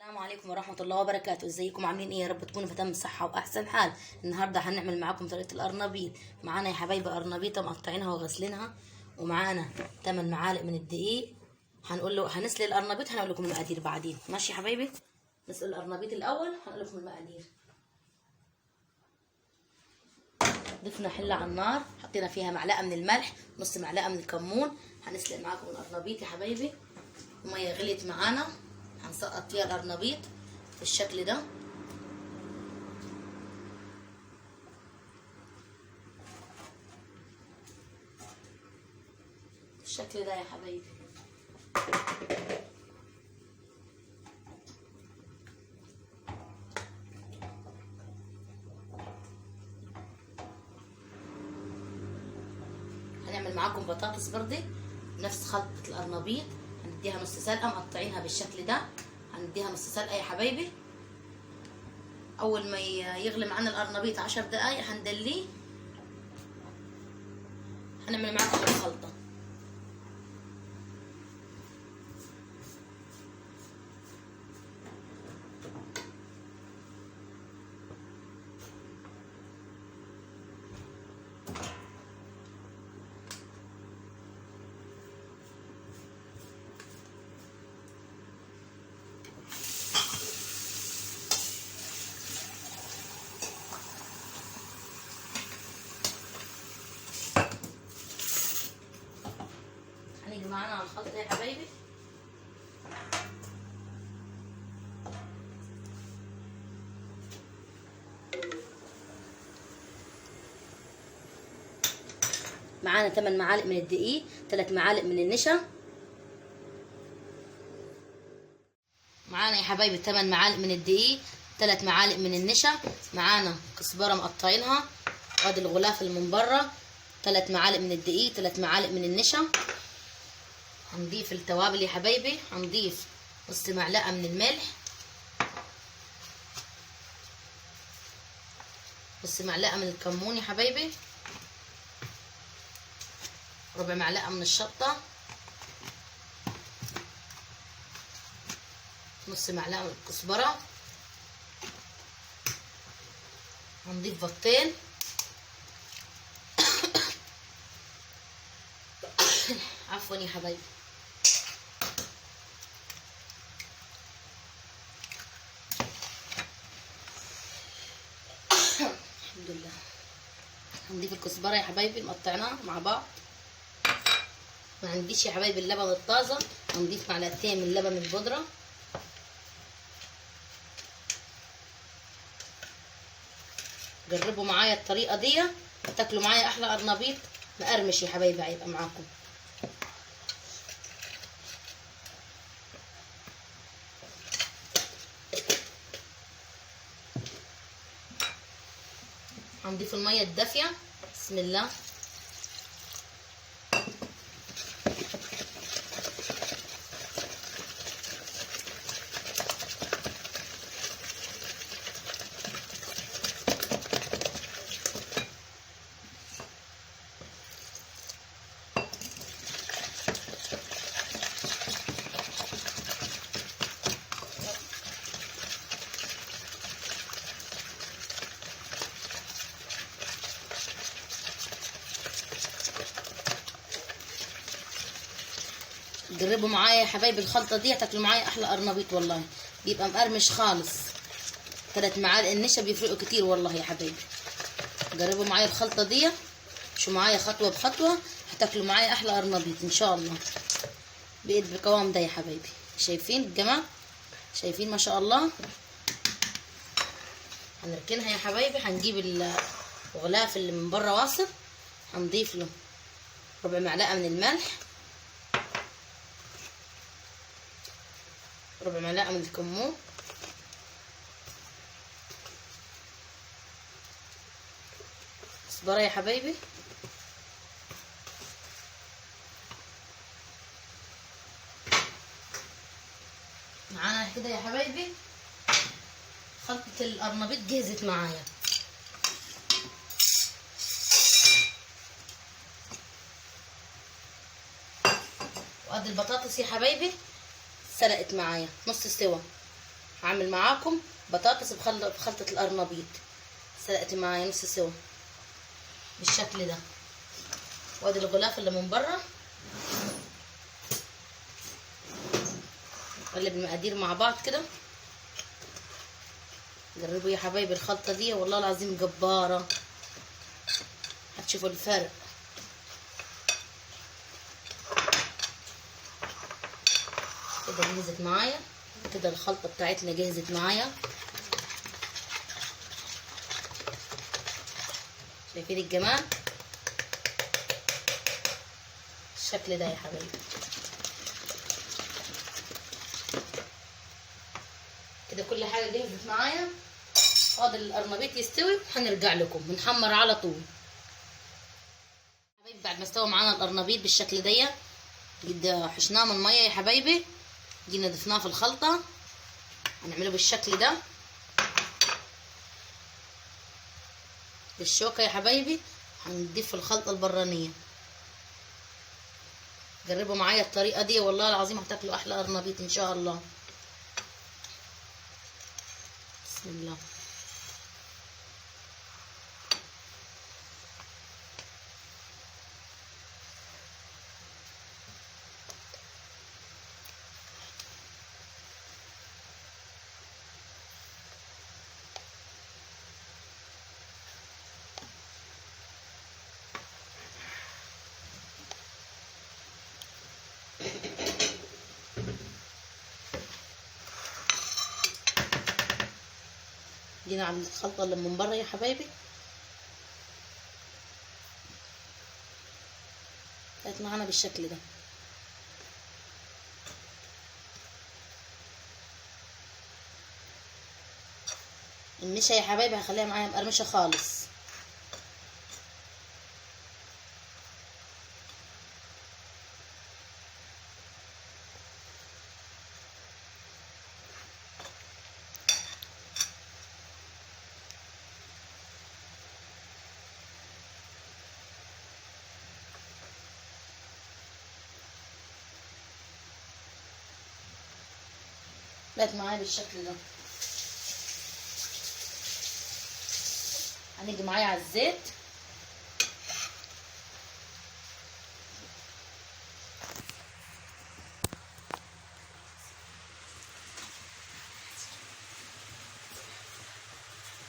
السلام عليكم ورحمة الله وبركاته. ازيكم عاملين ايه؟ يا رب تكونوا في تمام صحة واحسن حال. النهارده هنعمل معاكم طريقة القرنبيط. معانا يا حبايبي قرنبيطة مقطعينها وغسلينها، ومعانا 8 معالق من الدقيق. هنقول له هنسلق القرنبيط، هنقول لكم المقادير بعدين. ماشي يا حبايبي، نسلق القرنبيط الاول هنقول لكم المقادير. ضفنا حلة على النار، حطينا فيها معلقة من الملح، نص معلقة من الكمون. هنسلق معاكم القرنبيط يا حبايبي. المية غليت معانا، هنسقط فيها القرنبيط بالشكل ده. بالشكل ده يا حبايبي. هنعمل معاكم بطاطس برضه نفس خلطة القرنبيط. هنديها نص سلقة، مقطعينها بالشكل ده. هنديها نص سلقة يا حبايبي. أول ما يغلي معانا القرنبيط 10 دقايق هندليه. هنعمل معاكم الخلطة. هنيجي معانا على الخلطة يا حبايبي. معانا 8 معالق من الدقيق، 3 معالق من النشا. معانا يا حبايبي 8 معالق من الدقيق، 3 معالق من النشا، معانا كزبرة مقطعينها، وادي الغلاف اللي من بره، 3 معالق من الدقيق، 3 معالق من النشا. هنضيف التوابل يا حبايبي. هنضيف نص معلقة من الملح، نص معلقة من الكمون يا حبايبي، ربع معلقة من الشطة، نص معلقة من الكزبرة. هنضيف بطين. عفوا يا حبايبي. الحمد لله. هنضيف الكزبرة يا حبايبي مقطعناها مع بعض. ما عنديش يا حبايبي اللبن الطازة، هنضيف معلقتين من لبن البودرة. جربوا معايا الطريقة دي، تاكلوا معايا احلى قرنبيط مقرمش يا حبايبي، هيبقى معاكم. هنضيف المية الدافيه، بسم الله. جربوا معايا يا حبايبي الخلطة دي، هتاكلوا معايا احلى قرنبيط والله، بيبقى مقرمش خالص. 3 معالق النشا بيفرقوا كتير والله يا حبايبي. جربوا معايا الخلطة دي، مشوا معايا خطوة بخطوة، هتاكلوا معايا احلى قرنبيط ان شاء الله. بقيت بالقوام ده يا حبايبي، شايفين الجمال؟ شايفين ما شاء الله. هنركنها يا حبايبي. هنجيب الغلاف اللي من بره واصل، هنضيف له ربع معلقه من الملح، ربع معلقة من الكمون، كزبرة يا حبايبي، معانا كده يا حبايبي. خلطة القرنبيط جهزت معايا. وادي البطاطس يا حبايبي سلقت معايا نص سوا. هعمل معاكم بطاطس بخلطه القرنبيط. سلقت معايا نص سوا بالشكل ده، وادي الغلاف اللي من بره. نقلب المقادير مع بعض كده. جربوا يا حبايبي الخلطة دي، والله العظيم جبارة، هتشوفوا الفرق. كده جهزت معايا، كده الخلطة بتاعتنا جهزت معايا. شايفين الجمال الشكل ده يا حبايبي؟ كده كل حاجة جهزت معايا. فاضل القرنبيط يستوي وهنرجع لكم بنحمر على طول. حبايبي بعد ما استوى معانا القرنبيط بالشكل ده، جد حشناه من المية يا حبايبي، جينا ضفناه في الخلطة. هنعمله بالشكل ده بالشوكة يا حبايبي، هنضيف في الخلطة البرانيه. جربوا معايا الطريقة دي، والله العظيم هتاكلوا احلى قرنبيط ان شاء الله. بسم الله. جينا على الخلطة اللي من بره يا حبايبي، طلعت معانا بالشكل ده. النشا يا حبايبي هخليها معايا مقرمشه خالص. بقت معايا بالشكل ده. هنيجي معايا على الزيت.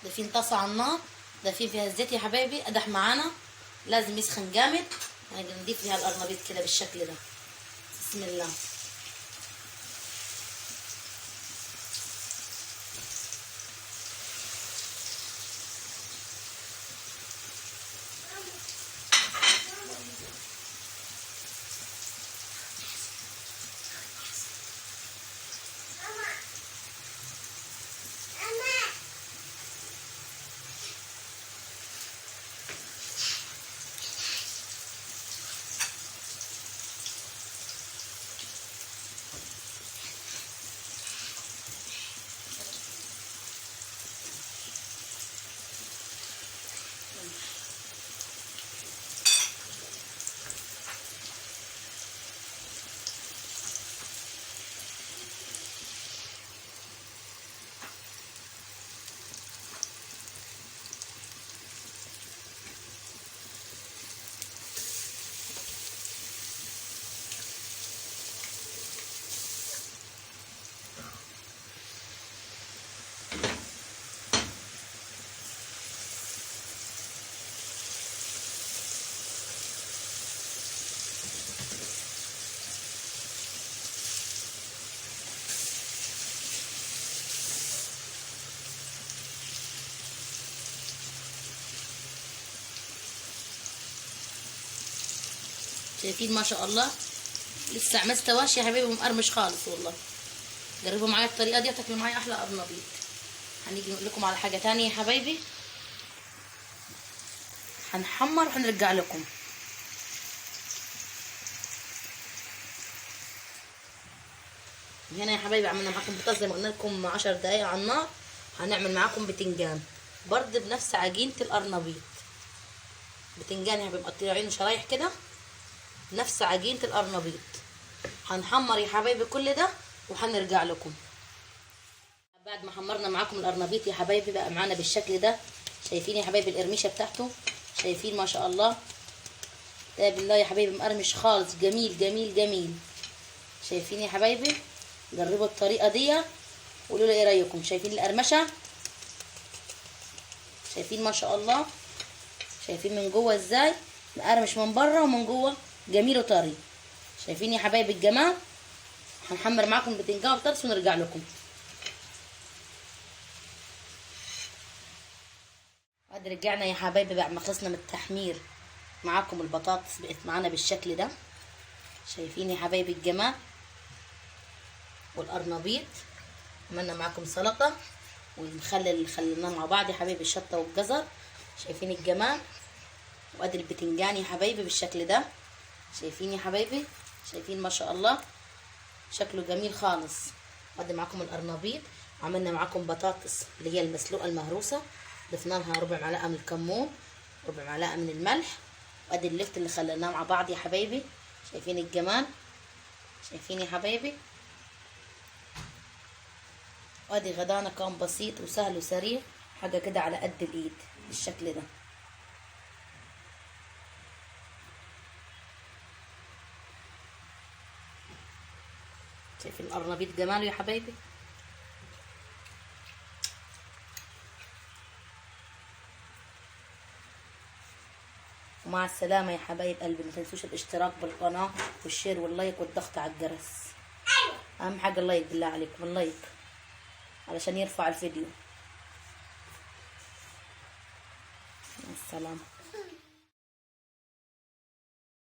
دافين طاسه على النار، دافين فيها الزيت يا حبايبي، قدح معانا، لازم يسخن جامد. هنيجي نضيف فيها القرنبيط كده بالشكل ده. بسم الله. شايفين ما شاء الله لسه ما استواش يا حبايبي، مقرمش خالص والله. جربوا معايا الطريقة دي هتاكلوا معايا احلى قرنبيط. هنيجي نقول لكم على حاجة تانية يا حبايبي. هنحمر وهنرجع لكم. هنا يا حبايبي عملنا معاكم بطاطس زي ما قلنا لكم 10 دقايق على النار. هنعمل معاكم بتنجان برضه بنفس عجينه القرنبيط. بتنجان يا حبايبي مقطعينه شرايح كده نفس عجينه القرنبيط. هنحمر يا حبايبي كل ده وهنرجع لكم. بعد ما حمرنا معاكم القرنبيط يا حبايبي بقى معانا بالشكل ده. شايفين يا حبايبي القرمشه بتاعته؟ شايفين ما شاء الله ده بالله يا حبايبي مقرمش خالص، جميل جميل جميل. شايفين يا حبايبي؟ جربوا الطريقة دي وقولوا لي ايه رايكم. شايفين القرمشه؟ شايفين ما شاء الله؟ شايفين من جوه ازاي مقرمش من بره ومن جوه جميل وطري. شايفين يا حبايبي الجمال؟ هنحمر معاكم البتنجان والبطاطس ونرجع لكم. ادي رجعنا يا حبايبي بعد ما خلصنا من التحمير معاكم البطاطس بقت معانا بالشكل ده. شايفين يا حبايبي الجمال؟ والقرنبيط عملنا معاكم سلطة والمخلل اللي خليناه مع بعض يا حبايبي الشطه والجزر. شايفين الجمال؟ وادي البتنجان يا حبايبي بالشكل ده. شايفين يا حبايبي؟ شايفين ما شاء الله شكله جميل خالص. وادي معاكم القرنبيط، عملنا معاكم بطاطس اللي هي المسلوقه المهروسه، ضفنا لها ربع معلقه من الكمون، ربع معلقه من الملح، وادي اللفت اللي خليناه مع بعض يا حبايبي. شايفين الجمال؟ شايفين يا حبايبي؟ وادي غدانا كان بسيط وسهل وسريع، حاجة كده على قد الايد بالشكل ده. شايفين القرنبيط جماله يا حبايبي؟ ومع السلامة يا حبايب قلبي. ما تنسوش الاشتراك بالقناة وال share وال like والضغط على الجرس. اهم حاجة ال like، بالله عليكم ال like علشان يرفع الفيديو. مع السلامة.